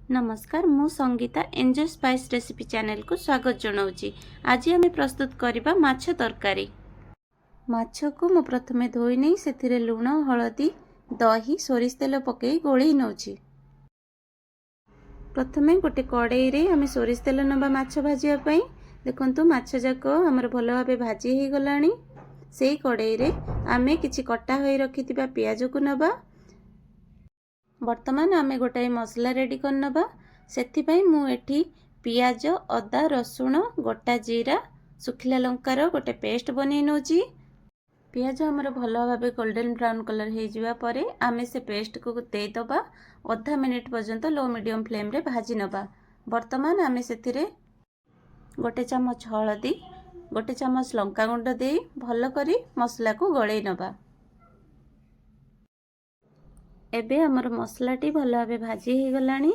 ନମସ୍କାର, ମୁଁ Sangeeta, enjoy spice recipe ଚ୍ୟାନେଲକୁ ସ୍ୱାଗତ ଜଣାଉଛି। ଆଜି ଆମେ ପ୍ରସ୍ତୁତ କରିବା ମାଛ ତରକାରୀ। ମାଛକୁ ମୁଁ ପ୍ରଥମେ ଧୋଇ ନେଇ ସେଥିରେ ଲୁଣ, ହଳଦୀ, ଦହି, ସୋରିଷ ତେଲ ପକାଇ ଗୋଳେଇ ନେଉଛି। ପ୍ରଥମେ ଗୋଟେ କଡ଼େଇରେ ଆମେ ସୋରିଷ ତେଲ ନେବା ମାଛ ଭାଜିବା ପାଇଁ। ଦେଖନ୍ତୁ, ମାଛ ଯାକ ଆମର ଭଲ ଭାବେ ଭାଜି ହେଇଗଲାଣି। ସେଇ କଡ଼େଇରେ ଆମେ କିଛି କଟା ହୋଇ ରଖିଥିବା ପିଆଜକୁ ନେବା। ବର୍ତ୍ତମାନ ଆମେ ଗୋଟାଏ ମସଲା ରେଡ଼ି କରିନେବା। ସେଥିପାଇଁ ମୁଁ ଏଠି ପିଆଜ, ଅଦା, ରସୁଣ, ଗୋଟା ଜିରା, ଶୁଖିଲା ଲଙ୍କାର ଗୋଟେ ପେଷ୍ଟ ବନେଇ ନେଉଛି। ପିଆଜ ଆମର ଭଲ ଭାବେ ଗୋଲ୍ଡେନ୍ ବ୍ରାଉନ୍ କଲର୍ ହେଇଯିବା ପରେ ଆମେ ସେ ପେଷ୍ଟକୁ ଦେଇଦେବା। ଅଧା ମିନିଟ୍ ପର୍ଯ୍ୟନ୍ତ ଲୋ ମିଡ଼ିୟମ୍ ଫ୍ଲେମ୍ରେ ଭାଜି ନେବା। ବର୍ତ୍ତମାନ ଆମେ ସେଥିରେ ଗୋଟେ ଚାମଚ ହଳଦୀ, ଗୋଟେ ଚାମଚ ଲଙ୍କାଗୁଣ୍ଡ ଦେଇ ଭଲ କରି ମସଲାକୁ ଗୋଳେଇ ନେବା। ଏବେ ଆମର ମସଲାଟି ଭଲ ଭାବେ ଭାଜି ହେଇଗଲାଣି।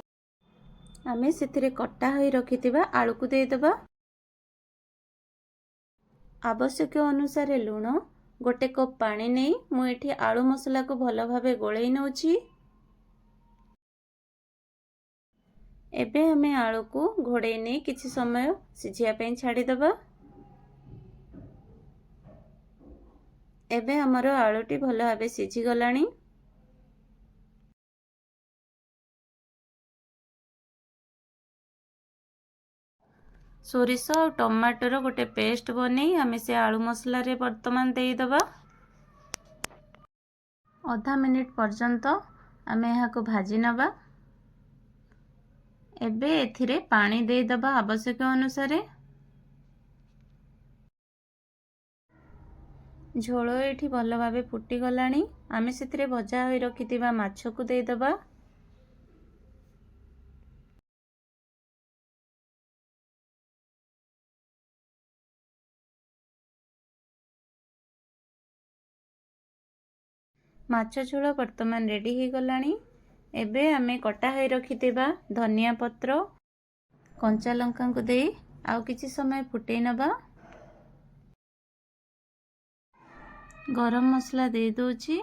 ଆମେ ସେଥିରେ କଟା ହୋଇ ରଖିଥିବା ଆଳୁକୁ ଦେଇଦେବା। ଆବଶ୍ୟକ ଅନୁସାରେ ଲୁଣ, ଗୋଟେ କପ୍ ପାଣି ନେଇ ମୁଁ ଏଠି ଆଳୁ ମସଲାକୁ ଭଲ ଭାବେ ଗୋଳେଇ ନେଉଛି। ଏବେ ଆମେ ଆଳୁକୁ ଘୋଡ଼େଇ ନେଇ କିଛି ସମୟ ସିଝିବା ପାଇଁ ଛାଡ଼ିଦେବା। ଏବେ ଆମର ଆଳୁଟି ଭଲ ଭାବେ ସିଝିଗଲାଣି। ସୋରିଷ ଆଉ ଟମାଟୋର ଗୋଟେ ପେଷ୍ଟ ବନେଇ ଆମେ ସେ ଆଳୁ ମସଲାରେ ବର୍ତ୍ତମାନ ଦେଇଦେବା। ଅଧା ମିନିଟ୍ ପର୍ଯ୍ୟନ୍ତ ଆମେ ଏହାକୁ ଭାଜି ନେବା। ଏବେ ଏଥିରେ ପାଣି ଦେଇଦେବା ଆବଶ୍ୟକ ଅନୁସାରେ। ଝୋଳ ଏଇଠି ଭଲ ଭାବେ ଫୁଟିଗଲାଣି। ଆମେ ସେଥିରେ ଭଜା ହୋଇ ରଖିଥିବା ମାଛକୁ ଦେଇଦେବା। ମାଛ ଝୋଳ ବର୍ତ୍ତମାନ ରେଡ଼ି ହେଇଗଲାଣି। ଏବେ ଆମେ କଟା ହୋଇ ରଖିଥିବା ଧନିଆ ପତ୍ର, କଞ୍ଚା ଲଙ୍କାଙ୍କୁ ଦେଇ ଆଉ କିଛି ସମୟ ଫୁଟେଇ ନେବା। ଗରମ ମସଲା ଦେଇ ଦେଉଛି।